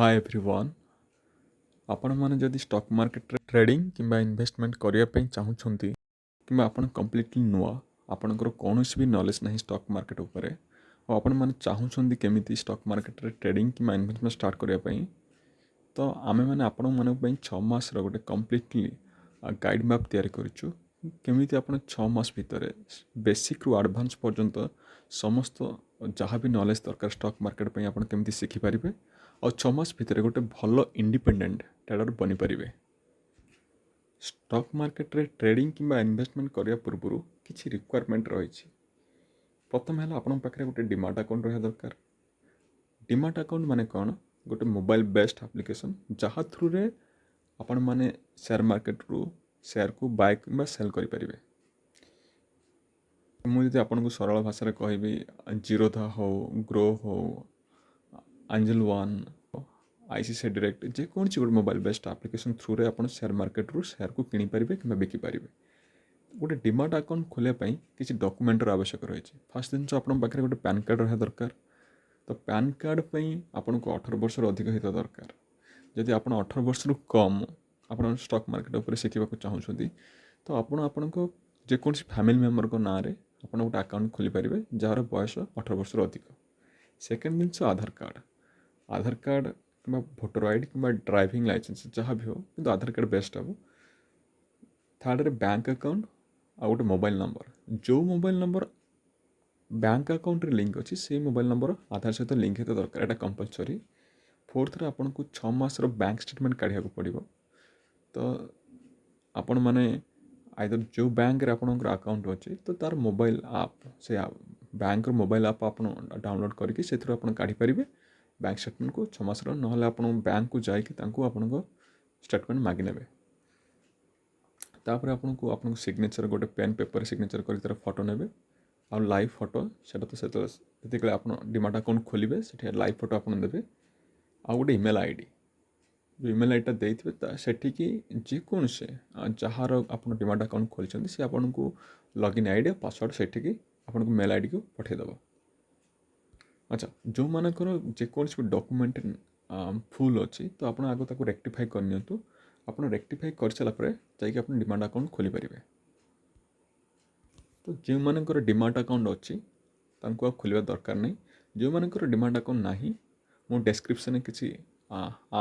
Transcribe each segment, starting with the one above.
ହାଏ everyone. ଆପଣମାନେ ଯଦି stock ମାର୍କେଟରେ ଟ୍ରେଡ଼ିଂ କିମ୍ବା ଇନଭେଷ୍ଟମେଣ୍ଟ କରିବା ପାଇଁ ଚାହୁଁଛନ୍ତି କିମ୍ବା ଆପଣ କମ୍ପ୍ଲିଟଲି ନୂଆ, ଆପଣଙ୍କର କୌଣସି ବି ନଲେଜ୍ ନାହିଁ ଷ୍ଟକ୍ ମାର୍କେଟ ଉପରେ ଆଉ ଆପଣମାନେ ଚାହୁଁଛନ୍ତି କେମିତି ଷ୍ଟକ୍ ମାର୍କେଟରେ ଟ୍ରେଡ଼ିଂ କିମ୍ବା ଇନଭେଷ୍ଟମେଣ୍ଟ ଷ୍ଟାର୍ଟ କରିବା ପାଇଁ, ତ ଆମେମାନେ ଆପଣମାନଙ୍କ ପାଇଁ 6 ମାସର ଗୋଟେ କମ୍ପ୍ଲିଟଲି ଗାଇଡ଼ ମ୍ୟାପ୍ ତିଆରି କରିଛୁ, କେମିତି ଆପଣ 6 ମାସ ଭିତରେ ବେସିକ୍ରୁ ଆଡ଼ଭାନ୍ସ ପର୍ଯ୍ୟନ୍ତ ସମସ୍ତ ଯାହା ବି ନଲେଜ୍ ଦରକାର ଷ୍ଟକ୍ ମାର୍କେଟ ପାଇଁ, ଆପଣ କେମିତି ଶିଖିପାରିବେ ଆଉ 6 ମାସ ଭିତରେ ଗୋଟେ ଭଲ ଇଣ୍ଡିପେଣ୍ଡେଣ୍ଟ ଟ୍ରେଡ଼ର ବନିପାରିବେ। ଷ୍ଟକ୍ ମାର୍କେଟରେ ଟ୍ରେଡ଼ିଂ କିମ୍ବା ଇନଭେଷ୍ଟମେଣ୍ଟ କରିବା ପୂର୍ବରୁ କିଛି ରିକ୍ୱାରମେଣ୍ଟ ରହିଛି। ପ୍ରଥମ ହେଲା, ଆପଣଙ୍କ ପାଖରେ ଗୋଟେ ଡିମାଟ୍ ଆକାଉଣ୍ଟ ରହିବା ଦରକାର। ଡିମାଟ୍ ଆକାଉଣ୍ଟ ମାନେ କ'ଣ? ଗୋଟେ ମୋବାଇଲ ବେସ୍ଡ ଆପ୍ଲିକେସନ୍, ଯାହା ଥ୍ରୁରେ ଆପଣମାନେ ସେୟାର ମାର୍କେଟରୁ ସେୟାରକୁ ବାଏ କିମ୍ବା ସେଲ୍ କରିପାରିବେ। ମୁଁ ଯଦି ଆପଣଙ୍କୁ ସରଳ ଭାଷାରେ କହିବି, ଜିରୋଧା ହଉ, ଗ୍ରୋ ହଉ, ଆଞ୍ଜେଲ ୱାନ୍, ଆଇସିଆଇସିଆଇ ଡିରେକ୍ଟ, ଯେକୌଣସି ଗୋଟେ ମୋବାଇଲ ବେସ୍ଡ ଆପ୍ଲିକେସନ୍ ଥ୍ରୁରେ ଆପଣ ସେୟାର ମାର୍କେଟରୁ ସେୟାରକୁ କିଣିପାରିବେ କିମ୍ବା ବିକିପାରିବେ। ଗୋଟେ ଡିମାଟ୍ ଆକାଉଣ୍ଟ ଖୋଲିବା ପାଇଁ କିଛି ଡକୁମେଣ୍ଟର ଆବଶ୍ୟକ ରହିଛି। ଫାର୍ଷ୍ଟ ଜିନିଷ, ଆପଣଙ୍କ ପାଖରେ ଗୋଟେ ପ୍ୟାନ୍ କାର୍ଡ଼ ରହିବା ଦରକାର। ତ ପ୍ୟାନ୍ କାର୍ଡ଼ ପାଇଁ ଆପଣଙ୍କୁ 18 ବର୍ଷରୁ ଅଧିକ ହେଇଥିବା ଦରକାର। ଯଦି ଆପଣ 18 ବର୍ଷରୁ କମ୍, ଆପଣ ଷ୍ଟକ୍ ମାର୍କେଟ ଉପରେ ଶିଖିବାକୁ ଚାହୁଁଛନ୍ତି, ତ ଆପଣ ଆପଣଙ୍କ ଯେକୌଣସି ଫ୍ୟାମିଲି ମେମ୍ବରଙ୍କ ନାଁରେ ଆପଣ ଗୋଟେ ଆକାଉଣ୍ଟ ଖୋଲିପାରିବେ, ଯାହାର ବୟସ 18 ବର୍ଷରୁ ଅଧିକ। ସେକେଣ୍ଡ ଜିନିଷ, ଆଧାର କାର୍ଡ଼। ଆଧାର କାର୍ଡ଼ କିମ୍ବା ଭୋଟର I D କିମ୍ବା ଡ୍ରାଇଭିଂ ଲାଇସେନ୍ସ, ଯାହା ବି ହେଉ, କିନ୍ତୁ ଆଧାର କାର୍ଡ଼ ବେଷ୍ଟ ହେବ। ଥାର୍ଡ଼ରେ ବ୍ୟାଙ୍କ ଆକାଉଣ୍ଟ ଆଉ ଗୋଟେ ମୋବାଇଲ ନମ୍ବର। ଯେଉଁ ମୋବାଇଲ ନମ୍ବର ବ୍ୟାଙ୍କ ଆକାଉଣ୍ଟରେ ଲିଙ୍କ୍ ଅଛି, ସେଇ ମୋବାଇଲ ନମ୍ବର ଆଧାର ସହିତ ଲିଙ୍କ୍ ହେଇଥିବା ଦରକାର। ଏଇଟା କମ୍ପଲସରି। ଫୋର୍ଥରେ ଆପଣଙ୍କୁ 6 ମାସର ବ୍ୟାଙ୍କ ଷ୍ଟେଟମେଣ୍ଟ କାଢ଼ିବାକୁ ପଡ଼ିବ। ତ ଆପଣମାନେ ଆଇଦର ଯେଉଁ ବ୍ୟାଙ୍କରେ ଆପଣଙ୍କର ଆକାଉଣ୍ଟ ଅଛି, ତ ତା'ର ମୋବାଇଲ ଆପ୍, ସେ ବ୍ୟାଙ୍କର ମୋବାଇଲ ଆପ୍ ଆପଣ ଡାଉନଲୋଡ଼୍ କରିକି ସେଥିରୁ ଆପଣ କାଢ଼ିପାରିବେ ବ୍ୟାଙ୍କ ଷ୍ଟେଟମେଣ୍ଟକୁ 6 ମାସର। ନହେଲେ ଆପଣ ବ୍ୟାଙ୍କକୁ ଯାଇକି ତାଙ୍କୁ ଆପଣଙ୍କ ଷ୍ଟେଟମେଣ୍ଟ ମାଗି ନେବେ। ତାପରେ ଆପଣଙ୍କୁ ଆପଣଙ୍କ ସିଗ୍ନେଚର୍, ଗୋଟେ ପେନ୍ ପେପର୍ ସିଗ୍ନେଚର୍ କରିକି ତା'ର ଫଟୋ ନେବେ ଆଉ ଲାଇଭ୍ ଫଟୋ। ସେଇଟା ତ ସେତେବେଳେ, ଯେତେବେଳେ ଆପଣ ଡିମାଟ୍ ଆକାଉଣ୍ଟ ଖୋଲିବେ, ସେଠି ଲାଇଭ୍ ଫଟୋ ଆପଣ ଦେବେ। ଆଉ ଗୋଟେ ଇମେଲ୍ I D. ଯେଉଁ ଇମେଲ୍ ଆଇଡ଼ିଟା ଦେଇଥିବେ, ତା ସେଠିକି ଯେକୌଣସି ଯାହାର ଆପଣ ଡିମାଟ୍ ଆକାଉଣ୍ଟ ଖୋଲିଛନ୍ତି, ସେ ଆପଣଙ୍କୁ ଲଗ୍ଇନ୍ I D ଆଉ ପାସୱାର୍ଡ଼ ସେଠିକି ଆପଣଙ୍କୁ ମେଲ୍ ଆଇଡ଼ିକୁ ପଠାଇଦେବ। ଆଚ୍ଛା, ଯେଉଁମାନଙ୍କର ଯେକୌଣସି ବି ଡକୁମେଣ୍ଟ ଭୁଲ ଅଛି, ତ ଆପଣ ଆଗ ତାକୁ ରେକ୍ଟିଫାଇ କରିନିଅନ୍ତୁ। ଆପଣ ରେକ୍ଟିଫାଇ କରିସାରିଲା ପରେ ଯାଇକି ଆପଣ ଡିମାଟ୍ ଆକାଉଣ୍ଟ ଖୋଲିପାରିବେ। ତ ଯେଉଁମାନଙ୍କର ଡିମାଟ୍ ଆକାଉଣ୍ଟ ଅଛି, ତାଙ୍କୁ ଆଉ ଖୋଲିବା ଦରକାର ନାହିଁ। ଯେଉଁମାନଙ୍କର ଡିମାଟ୍ ଆକାଉଣ୍ଟ ନାହିଁ, ମୁଁ ଡେସ୍କ୍ରିପସନ୍ରେ କିଛି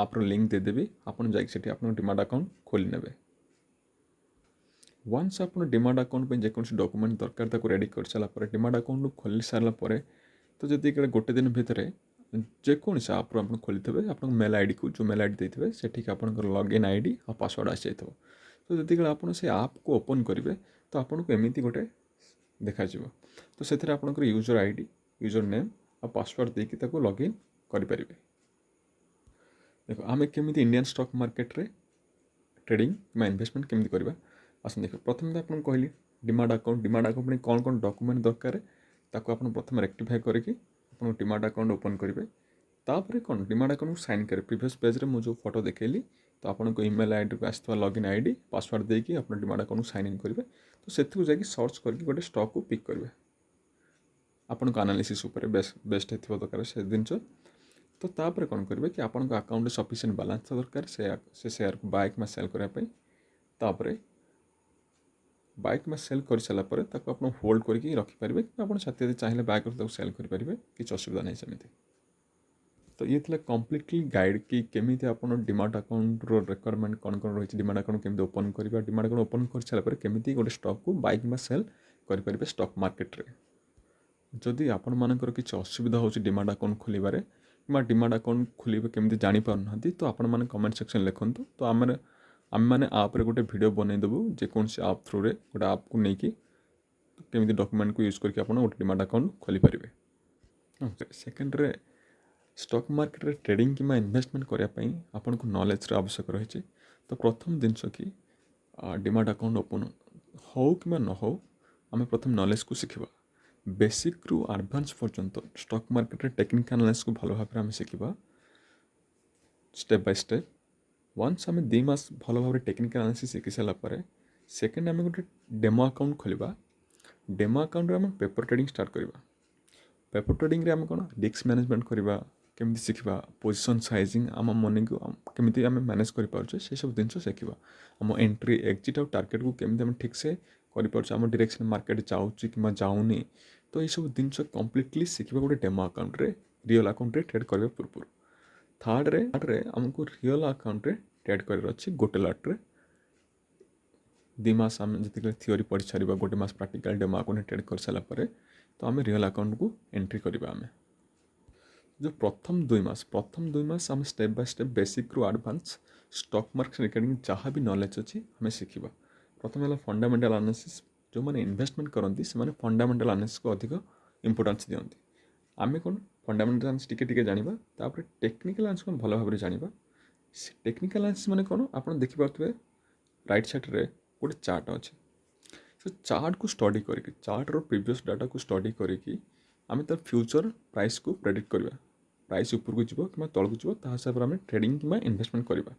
ଆପ୍ର ଲିଙ୍କ୍ ଦେଇଦେବି। ଆପଣ ଯାଇକି ସେଠି ଆପଣଙ୍କ ଡିମାଟ୍ ଆକାଉଣ୍ଟ ଖୋଲି ନେବେ। ୱାନ୍ସ ଆପଣ ଡିମାଟ୍ ଆକାଉଣ୍ଟ ପାଇଁ ଯେକୌଣସି ଡକୁମେଣ୍ଟ ଦରକାର, ତାକୁ ରେଡ଼ି କରିସାରିଲା ପରେ, ଡିମାଟ୍ ଆକାଉଣ୍ଟ ଖୋଲି ସାରିଲା ପରେ, ତ ଯଦି ଗୋଟେ ଦିନ ଭିତରେ ଯେକୌଣସି ଆପ୍ରୁ ଆପଣ ଖୋଲିଥିବେ, ଆପଣଙ୍କ ମେଲ୍ ଆଇଡ଼ିକୁ, ଯେଉଁ ମେଲ୍ I D ଦେଇଥିବେ, ସେଠିକି ଆପଣଙ୍କର ଲଗ୍ଇନ୍ I D ଆଉ ପାସୱାର୍ଡ଼ ଆସିଯାଇଥିବ। ତ ଯେତିକିବେଳେ ଆପଣ ସେ ଆପ୍କୁ ଓପନ୍ କରିବେ, ତ ଆପଣଙ୍କୁ ଏମିତି ଗୋଟେ ଦେଖାଯିବ। ତ ସେଥିରେ ଆପଣଙ୍କର user I D, user name ଆଉ ପାସୱାର୍ଡ଼ ଦେଇକି ତାକୁ ଲଗ୍ଇନ୍ କରିପାରିବେ। ଦେଖ, ଆମେ କେମିତି ଇଣ୍ଡିଆନ୍ ଷ୍ଟକ୍ ମାର୍କେଟରେ ଟ୍ରେଡ଼ିଂ କିମ୍ବା ଇନଭେଷ୍ଟମେଣ୍ଟ କେମିତି କରିବା, ଆସନ୍ତୁ ଦେଖିବା। ପ୍ରଥମେ ତ ଆପଣଙ୍କୁ କହିଲି ଡିମାଟ୍ ଆକାଉଣ୍ଟ। ଡିମାଟ୍ ଆକାଉଣ୍ଟ ପାଇଁ କ'ଣ କ'ଣ ଡକୁମେଣ୍ଟ ଦରକାର, ତାକୁ ଆପଣ ପ୍ରଥମେ ରେକ୍ଟିଫାଏ କରିକି ଆପଣ ଡିମାଟ୍ ଆକାଉଣ୍ଟ ଓପନ୍ କରିବେ। ତାପରେ କ'ଣ? ଡିମାଟ୍ ଆକାଉଣ୍ଟକୁ ସାଇନ୍ କରିବେ। ପ୍ରିଭିୟସ୍ ପେଜ୍ରେ ମୁଁ ଯେଉଁ ଫଟୋ ଦେଖେଇଲି, ତ ଆପଣଙ୍କ ଇମେଲ୍ ଆଇଡ଼ିକୁ ଆସିଥିବା ଲଗ୍ଇନ୍ I D, password ଦେଇକି ଆପଣ ଡିମାଟ୍ ଆକାଉଣ୍ଟକୁ ସାଇନ୍ ଇନ୍ କରିବେ। ତ ସେଥିକୁ ଯାଇକି ସର୍ଚ୍ଚ କରିକି ଗୋଟେ ଷ୍ଟକ୍କୁ ପିକ୍ କରିବେ। ଆପଣଙ୍କ ଆନାଲିସିସ୍ ଉପରେ ବେଷ୍ଟ ହେଇଥିବା ଦରକାର ସେ ଜିନିଷ। ତ ତାପରେ କ'ଣ କରିବେ କି ଆପଣଙ୍କ ଆକାଉଣ୍ଟରେ ସଫିସିଏଣ୍ଟ ବାଲାନ୍ସ ଥିବା ଦରକାର ସେ ସେୟାରକୁ ବାଏ କିମ୍ବା ସେଲ୍ କରିବା ପାଇଁ। ତାପରେ ବାଏ କିମ୍ବା ସେଲ୍ କରିସାରିଲା ପରେ ତାକୁ ଆପଣ ହୋଲ୍ଡ କରିକି ରଖିପାରିବେ କିମ୍ବା ଆପଣ ସାଥି ଚାହିଁଲେ ବାଏ କରି ତାକୁ ସେଲ୍ କରିପାରିବେ, କିଛି ଅସୁବିଧା ନାହିଁ ସେମିତି। ତ ଇଏ ଥିଲା କମ୍ପ୍ଲିଟଲି ଗାଇଡ଼ କି କେମିତି ଆପଣ ଡିମାଟ୍ ଆକାଉଣ୍ଟର ରିକ୍ୱାରମେଣ୍ଟ କ'ଣ କ'ଣ ରହିଛି, ଡିମାଟ୍ ଆକାଉଣ୍ଟ କେମିତି ଓପନ୍ କରିବା, ଡିମାଟ୍ ଆକାଉଣ୍ଟ ଓପନ୍ କରିସାରିଲା ପରେ କେମିତି ଗୋଟେ ଷ୍ଟକ୍କୁ ବାଇ କିମ୍ବା ସେଲ୍ କରିପାରିବେ ଷ୍ଟକ୍ ମାର୍କେଟରେ। ଯଦି ଆପଣମାନଙ୍କର କିଛି ଅସୁବିଧା ହେଉଛି ଡିମାଟ୍ ଆକାଉଣ୍ଟ ଖୋଲିବାରେ କିମ୍ବା ଡିମାଟ୍ ଆକାଉଣ୍ଟ ଖୋଲିବେ କେମିତି ଜାଣିପାରୁନାହାନ୍ତି, ତ ଆପଣମାନେ କମେଣ୍ଟ ସେକ୍ସନ୍ ଲେଖନ୍ତୁ। ତ ଆମେମାନେ ଆପ୍ରେ ଗୋଟେ ଭିଡ଼ିଓ ବନେଇଦେବୁ, ଯେକୌଣସି ଆପ୍ ଥ୍ରୁରେ ଗୋଟେ ଆପ୍କୁ ନେଇକି କେମିତି ଡକୁମେଣ୍ଟକୁ ୟୁଜ୍ କରିକି ଆପଣ ଗୋଟେ ଡିମାଟ୍ ଆକାଉଣ୍ଟ ଖୋଲିପାରିବେ। ସେକେଣ୍ଡରେ, ଷ୍ଟକ୍ ମାର୍କେଟରେ ଟ୍ରେଡ଼ିଂ କିମ୍ବା ଇନଭେଷ୍ଟମେଣ୍ଟ କରିବା ପାଇଁ ଆପଣଙ୍କୁ ନଲେଜର ଆବଶ୍ୟକ ରହିଛି। ତ ପ୍ରଥମ ଜିନିଷ କି ଡିମାଟ୍ ଆକାଉଣ୍ଟ ଓପନ୍ ହେଉ କିମ୍ବା ନ ହେଉ, ଆମେ ପ୍ରଥମେ ନଲେଜକୁ ଶିଖିବା। ବେସିକ୍ରୁ ଆଡ଼ଭାନ୍ସ ପର୍ଯ୍ୟନ୍ତ ଷ୍ଟକ୍ ମାର୍କେଟରେ ଟେକ୍ନିକାଲ୍ ଆନାଲିସିସ୍କୁ ଭଲ ଭାବରେ ଆମେ ଶିଖିବା ଷ୍ଟେପ୍ ବାଇ ଷ୍ଟେପ୍। ୱାନ୍ସ ଆମେ 2 ମାସ ଭଲ ଭାବରେ ଟେକ୍ନିକାଲ୍ ଆନାଲିସିସ୍ ଶିଖି ସାରିଲା ପରେ, ସେକେଣ୍ଡ ଆମେ ଗୋଟେ ଡେମୋ ଆକାଉଣ୍ଟ ଖୋଲିବା। ଡେମୋ ଆକାଉଣ୍ଟରେ ଆମେ ପେପର୍ ଟ୍ରେଡ଼ିଂ ଷ୍ଟାର୍ଟ କରିବା। ପେପର୍ ଟ୍ରେଡ଼ିଂରେ ଆମେ କ'ଣ ରିସ୍କ ମ୍ୟାନେଜମେଣ୍ଟ କରିବା, କେମିତି ଶିଖିବା, ପୋଜିସନ୍ ସାଇଜିଂ, ଆମ ମନିକୁ କେମିତି ଆମେ ମ୍ୟାନେଜ୍ କରିପାରୁଛେ, ସେସବୁ ଜିନିଷ ଶିଖିବା। ଆମ ଏଣ୍ଟ୍ରି, ଏକ୍ଜିଟ୍ ଆଉ ଟାର୍ଗେଟ୍କୁ କେମିତି ଆମେ ଠିକ୍ସେ କରିପାରୁଛେ, ଆମ ଡିରେକ୍ସନ୍ ମାର୍କେଟ୍ ଯାଉଛି କିମ୍ବା ଯାଉନି, ତ ଏଇସବୁ ଜିନିଷ କମ୍ପ୍ଲିଟଲି ଶିଖିବା ଗୋଟେ ଡେମୋ ଆକାଉଣ୍ଟରେ, ରିଅଲ୍ ଆକାଉଣ୍ଟରେ ଟ୍ରେଡ଼୍ କରିବା ପୂର୍ବରୁ। ଥାର୍ଡ଼ରେ ଆମକୁ ରିଅଲ୍ ଆକାଉଣ୍ଟରେ ଟ୍ରେଡ଼୍ କରିବାର ଅଛି ଗୋଟେ ଲଟ୍ରେ। 2 ମାସ ଆମେ ଯେତିକି ଥିଓରି ପଢ଼ି ସାରିବା, ଗୋଟେ ମାସ ପ୍ରାକ୍ଟିକାଲ୍ ଡେମୋ ଆକାଉଣ୍ଟରେ ଟ୍ରେଡ଼୍ କରିସାରିଲା ପରେ ତ ଆମେ ରିଅଲ୍ ଆକାଉଣ୍ଟକୁ ଏଣ୍ଟ୍ରି କରିବା। ଆମେ ଯେଉଁ ପ୍ରଥମ 2 ମାସ ଆମେ ଷ୍ଟେପ୍ ବାଇ ଷ୍ଟେପ୍ ବେସିକ୍ରୁ ଆଡ଼ଭାନ୍ସ ଷ୍ଟକ୍ ମାର୍କେଟ ରିଗାର୍ଡ଼ିଂ ଯାହା ବି ନଲେଜ୍ ଅଛି, ଆମେ ଶିଖିବା। ପ୍ରଥମେ ହେଲା ଫଣ୍ଡାମେଣ୍ଟାଲ୍ ଆନାଲିସିସ୍। ଯେଉଁମାନେ ଇନଭେଷ୍ଟମେଣ୍ଟ କରନ୍ତି, ସେମାନେ ଫଣ୍ଡାମେଣ୍ଟାଲ୍ ଆନାଲିସିସ୍କୁ ଅଧିକ ଇମ୍ପୋର୍ଟାନ୍ସ ଦିଅନ୍ତି। ଆମେ କ'ଣ ଫଣ୍ଡାମେଣ୍ଟାଲ୍ ଆନାଲିସିସ୍ ଟିକେ ଟିକେ ଜାଣିବା, ତାପରେ ଟେକ୍ନିକାଲ୍ ଆନାଲିସିସ୍ ଭଲ ଭାବରେ ଜାଣିବା। ଟେକ୍ନିକାଲ୍ ଆନାଲିସିସ୍ ମାନେ କ'ଣ? ଆପଣ ଦେଖିପାରୁଥିବେ, ରାଇଟ୍ ସାଇଡ଼୍ରେ ଗୋଟେ ଚାର୍ଟ ଅଛି। ସେ ଚାର୍ଟକୁ ଷ୍ଟଡ଼ି କରିକି, ଚାର୍ଟର ପ୍ରିଭିୟସ୍ ଡାଟାକୁ ଷ୍ଟଡ଼ି କରିକି ଆମେ ତାର ଫ୍ୟୁଚର୍ ପ୍ରାଇସ୍କୁ ପ୍ରେଡ଼ିକ୍ଟ କରିବା। ପ୍ରାଇସ୍ ଉପରକୁ ଯିବ କିମ୍ବା ତଳକୁ ଯିବ, ତା ହିସାବରେ ଆମେ ଟ୍ରେଡ଼ିଂ କିମ୍ବା ଇନଭେଷ୍ଟମେଣ୍ଟ କରିବା।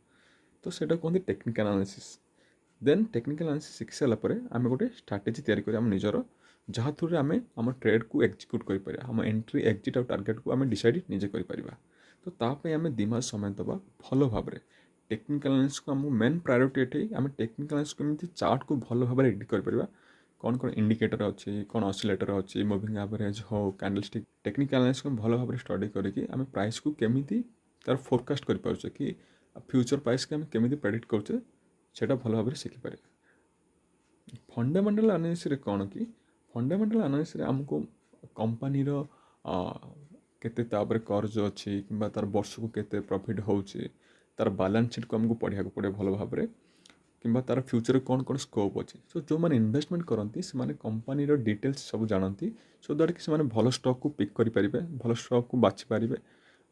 ତ ସେଇଟା କୁହନ୍ତି ଟେକ୍ନିକାଲ୍ ଆନାଲିସିସ୍। ଦେନ୍ ଟେକ୍ନିକାଲ୍ ଆନାଲିସିସ୍ ଶିଖି ସାରିଲା ପରେ ଆମେ ଗୋଟେ ଷ୍ଟ୍ରାଟେଜି ତିଆରି କରିବା ଆମ ନିଜର, ଯାହା ଥ୍ରୁରେ ଆମେ ଆମ ଟ୍ରେଡ଼କୁ ଏକ୍ଜିକ୍ୟୁଟ୍ କରିପାରିବା। ଆମ ଏଣ୍ଟ୍ରି, ଏକ୍ଜିଟ୍ ଆଉ ଟାର୍ଗେଟ୍କୁ ଆମେ ଡିସାଇଡ଼୍ ନିଜେ କରିପାରିବା। ତ ତା ପାଇଁ ଆମେ 2 ମାସ ସମୟ ଦେବା। ଭଲ ଭାବରେ ଟେକ୍ନିକାଲ୍ ଆନାଲିସିସ୍କୁ ଆମକୁ ମେନ୍ ପ୍ରାୟୋରିଟି ଏଠି, ଆମେ ଟେକ୍ନିକାଲ୍ ଆନାଲିସିସ୍ କେମିତି ଚାର୍ଟକୁ ଭଲ ଭାବରେ ଏଡ଼ିଟ୍ କରିପାରିବା, କ'ଣ କ'ଣ ଇଣ୍ଡିକେଟର୍ ଅଛି, କ'ଣ ଅସିଲେଟର୍ ଅଛି, ମୁଭିଂ ଆଭରେଜ୍ ହଉ, କ୍ୟାଣ୍ଡେଲ୍ ଷ୍ଟିକ୍, ଟେକ୍ନିକାଲ୍ ଆନାଲିସିସ୍କୁ ଭଲ ଭାବରେ ଷ୍ଟଡ଼ି କରିକି ଆମେ ପ୍ରାଇସ୍କୁ କେମିତି ତାର ଫୋରକାଷ୍ଟ କରିପାରୁଛେ କି ଫ୍ୟୁଚର୍ ପ୍ରାଇସ୍କି ଆମେ କେମିତି ପ୍ରେଡ଼ିକ୍ଟ କରୁଛେ, ସେଇଟା ଭଲ ଭାବରେ ଶିଖିପାରିବା। ଫଣ୍ଡାମେଣ୍ଟାଲ୍ ଆନାଲିସିସ୍ରେ କ'ଣ କି, ଫଣ୍ଡାମେଣ୍ଟାଲ୍ ଆନାଲିସିସ୍ରେ ଆମକୁ କମ୍ପାନୀର କେତେ ତା ଉପରେ କର୍ଜ ଅଛି କିମ୍ବା ତା'ର ବର୍ଷକୁ କେତେ ପ୍ରଫିଟ୍ ହେଉଛି, ତା'ର ବାଲାନ୍ସ ସିଟ୍କୁ ଆମକୁ ପଢ଼ିବାକୁ ପଡ଼ିବ ଭଲ ଭାବରେ, କିମ୍ବା ତା'ର ଫ୍ୟୁଚର୍ରେ କ'ଣ କ'ଣ ସ୍କୋପ୍ ଅଛି। ସୋ ଯେଉଁମାନେ ଇନଭେଷ୍ଟମେଣ୍ଟ କରନ୍ତି, ସେମାନେ କମ୍ପାନୀର ଡିଟେଲ୍ସ ସବୁ ଜାଣନ୍ତି, ସୋ ଦ୍ୱାରା କି ସେମାନେ ଭଲ ଷ୍ଟକ୍କୁ ପିକ୍ କରିପାରିବେ, ଭଲ ଷ୍ଟକ୍କୁ ବାଛିପାରିବେ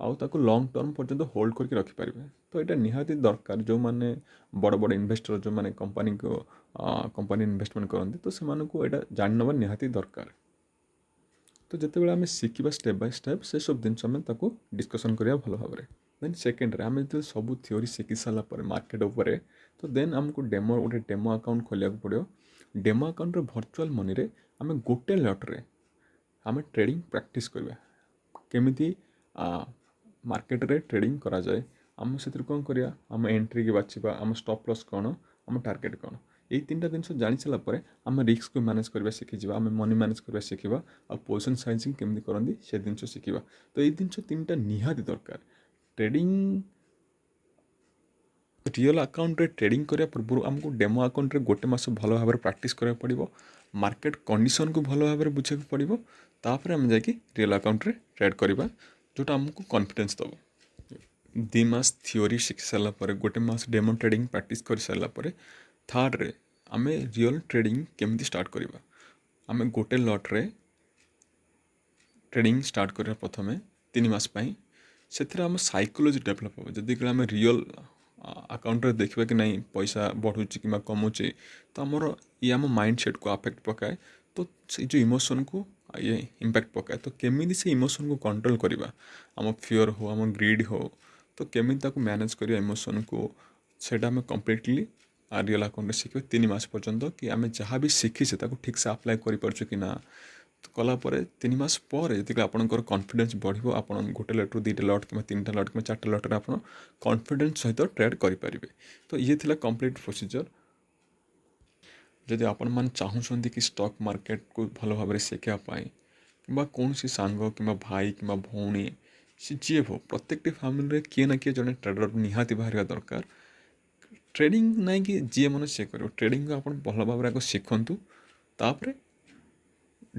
ଆଉ ତାକୁ ଲଙ୍ଗ୍ ଟର୍ମ ପର୍ଯ୍ୟନ୍ତ ହୋଲ୍ଡ କରିକି ରଖିପାରିବେ। ତ ଏଇଟା ନିହାତି ଦରକାର। ଯେଉଁମାନେ ବଡ଼ ବଡ଼ ଇନଭେଷ୍ଟର, ଯେଉଁମାନେ କମ୍ପାନୀ ଇନଭେଷ୍ଟମେଣ୍ଟ କରନ୍ତି, ତ ସେମାନଙ୍କୁ ଏଇଟା ଜାଣିନେବା ନିହାତି ଦରକାର। ତ ଯେତେବେଳେ ଆମେ ଶିଖିବା ଷ୍ଟେପ୍ ବାଇ ଷ୍ଟେପ୍, ସେସବୁ ଜିନିଷ ଆମେ ତାକୁ ଡିସ୍କସନ୍ କରିବା ଭଲ ଭାବରେ। ଦେନ୍ ସେକେଣ୍ଡରେ ଆମେ ଯେତେବେଳେ ସବୁ ଥିଓରି ଶିଖି ସାରିଲା ପରେ ମାର୍କେଟ ଉପରେ, ତ ଦେନ୍ ଆମକୁ ଗୋଟେ ଡେମୋ ଆକାଉଣ୍ଟ ଖୋଲିବାକୁ ପଡ଼ିବ। ଡେମୋ ଆକାଉଣ୍ଟରେ ଭର୍ଚୁଆଲ୍ ମନିରେ ଆମେ ଗୋଟେ ଲଟ୍ରେ ଆମେ ଟ୍ରେଡ଼ିଂ ପ୍ରାକ୍ଟିସ୍ କରିବା, କେମିତି ମାର୍କେଟରେ ଟ୍ରେଡ଼ିଂ କରାଯାଏ। ଆମେ ସେଥିରୁ କ'ଣ କରିବା? ଆମ ଏଣ୍ଟ୍ରିକି ବାଛିବା, ଆମ ଷ୍ଟପ୍ ଲସ୍ କ'ଣ, ଆମ ଟାର୍ଗେଟ୍ କ'ଣ। ଏଇ ତିନିଟା ଜିନିଷ ଜାଣି ସାରିଲା ପରେ ଆମେ ରିସ୍କକୁ ମ୍ୟାନେଜ୍ କରିବା ଶିଖିଯିବା, ଆମେ ମନି ମ୍ୟାନେଜ୍ କରିବା ଶିଖିବା ଆଉ ପୋଜିସନ୍ ସାଇଜିଂ କେମିତି କରନ୍ତି, ସେ ଜିନିଷ ଶିଖିବା। ତ ଏଇ ଜିନିଷ ତିନିଟା ନିହାତି ଦରକାର। ଟ୍ରେଡ଼ିଂ ରିଅଲ୍ ଆକାଉଣ୍ଟରେ ଟ୍ରେଡ଼ିଂ କରିବା ପୂର୍ବରୁ ଆମକୁ ଡେମୋ ଆକାଉଣ୍ଟରେ ଗୋଟେ ମାସ ଭଲ ଭାବରେ ପ୍ରାକ୍ଟିସ୍ କରିବାକୁ ପଡ଼ିବ, ମାର୍କେଟ କଣ୍ଡିସନକୁ ଭଲ ଭାବରେ ବୁଝିବାକୁ ପଡ଼ିବ। ତାପରେ ଆମେ ଯାଇକି ରିଅଲ୍ ଆକାଉଣ୍ଟରେ ଟ୍ରେଡ଼୍ କରିବା, ଯେଉଁଟା ଆମକୁ କନଫିଡେନ୍ସ ଦେବ। 2 ମାସ ଥିଓରି ଶିଖି ସାରିଲା ପରେ, ଗୋଟେ ମାସ ଡେମୋ ଟ୍ରେଡ଼ିଂ ପ୍ରାକ୍ଟିସ୍ କରିସାରିଲା ପରେ, ଥାର୍ଡ଼ରେ ଆମେ ରିଅଲ୍ ଟ୍ରେଡ଼ିଂ କେମିତି ଷ୍ଟାର୍ଟ କରିବା? ଆମେ ଗୋଟେ ଲଟ୍ରେ ଟ୍ରେଡ଼ିଂ ଷ୍ଟାର୍ଟ କରିବା ପ୍ରଥମେ 3 ମାସ ପାଇଁ। ସେଥିରେ ଆମ ସାଇକୋଲୋଜି ଡେଭଲପ୍ ହେବ। ଯଦି ଆମେ ରିଅଲ୍ ଆକାଉଣ୍ଟରେ ଦେଖିବା କି ନାହିଁ ପଇସା ବଢ଼ୁଛି କିମ୍ବା କମୁଛି, ତ ଆମର ଇଏ ଆମ ମାଇଣ୍ଡ ସେଟ୍କୁ ଆଫେକ୍ଟ ପକାଏ। ତ ସେଇ ଯେଉଁ ଇମୋସନ୍କୁ ଇଏ ଇମ୍ପାକ୍ଟ ପକାଏ, ତ କେମିତି ସେ ଇମୋସନ୍କୁ କଣ୍ଟ୍ରୋଲ୍ କରିବା, ଆମ ଫିଅର୍ ହଉ, ଆମ ଗ୍ରିଡ଼୍ ହଉ, ତ କେମିତି ତାକୁ ମ୍ୟାନେଜ୍ କରିବା ଇମୋସନ୍କୁ, ସେଇଟା ଆମେ କମ୍ପ୍ଲିଟଲି ରିଅଲ୍ ଆକାଉଣ୍ଟରେ ଶିଖିବା 3 ମାସ ପର୍ଯ୍ୟନ୍ତ, କି ଆମେ ଯାହା ବି ଶିଖିଛେ ତାକୁ ଠିକ୍ସେ ଆପ୍ଲାଏ କରିପାରୁଛୁ କି ନା। କଲା ପରେ, 3 ମାସ ପରେ ଯେତିକି ଆପଣଙ୍କର କନଫିଡେନ୍ସ ବଢ଼ିବ, ଆପଣ ଗୋଟେ ଲଟ୍ରୁ ଦୁଇଟା ଲଟ୍ କିମ୍ବା ତିନିଟା ଲଟ୍ କିମ୍ବା ଚାରିଟା ଲଟ୍ରେ ଆପଣ କନଫିଡେନ୍ସ ସହିତ ଟ୍ରେଡ଼୍ କରିପାରିବେ। ତ ଇଏ ଥିଲା କମ୍ପ୍ଲିଟ୍ ପ୍ରୋସିଜର୍। ଯଦି ଆପଣମାନେ ଚାହୁଁଛନ୍ତି କି ଷ୍ଟକ୍ ମାର୍କେଟକୁ ଭଲ ଭାବରେ ଶିଖିବା ପାଇଁ, କିମ୍ବା କୌଣସି ସାଙ୍ଗ କିମ୍ବା ଭାଇ କିମ୍ବା ଭଉଣୀ, ସେ ଯିଏ ହଉ, ପ୍ରତ୍ୟେକଟି ଫ୍ୟାମିଲିରେ କିଏ ନା କିଏ ଜଣେ ଟ୍ରେଡ଼ର ନିହାତି ବାହାରିବା ଦରକାର। ଟ୍ରେଡ଼ିଂ ନାଇଁ କି ଯିଏ ମନ ସିଏ କରିବ। ଟ୍ରେଡ଼ିଂକୁ ଆପଣ ଭଲ ଭାବରେ ଆଗ ଶିଖନ୍ତୁ, ତାପରେ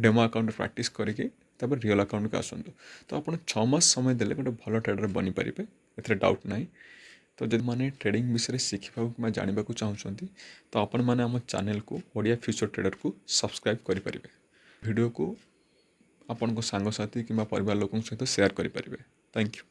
ଡେମୋ ଆକାଉଣ୍ଟ ପ୍ରାକ୍ଟିସ୍ କରିକି ତାପରେ ରିଅଲ୍ ଆକାଉଣ୍ଟକୁ ଆସନ୍ତୁ। ତ ଆପଣ 6 ମାସ ସମୟ ଦେଲେ ଗୋଟେ ଭଲ ଟ୍ରେଡ଼ର ବନିପାରିବେ, ଏଥିରେ ଡାଉଟ୍ ନାହିଁ। ତ ଯଦି ମାନେ ଟ୍ରେଡ଼ିଂ ବିଷୟରେ ଶିଖିବାକୁ କିମ୍ବା ଜାଣିବାକୁ ଚାହୁଁଛନ୍ତି, ତ ଆପଣମାନେ ଆମ ଚ୍ୟାନେଲକୁ ଓଡ଼ିଆ ଫ୍ୟୁଚର୍ ଟ୍ରେଡ଼ରକୁ ସବସ୍କ୍ରାଇବ୍ କରିପାରିବେ। ଭିଡ଼ିଓକୁ ଆପଣଙ୍କ ସାଙ୍ଗସାଥି କିମ୍ବା ପରିବାର ଲୋକଙ୍କ ସହିତ ସେୟାର କରିପାରିବେ। Thank you.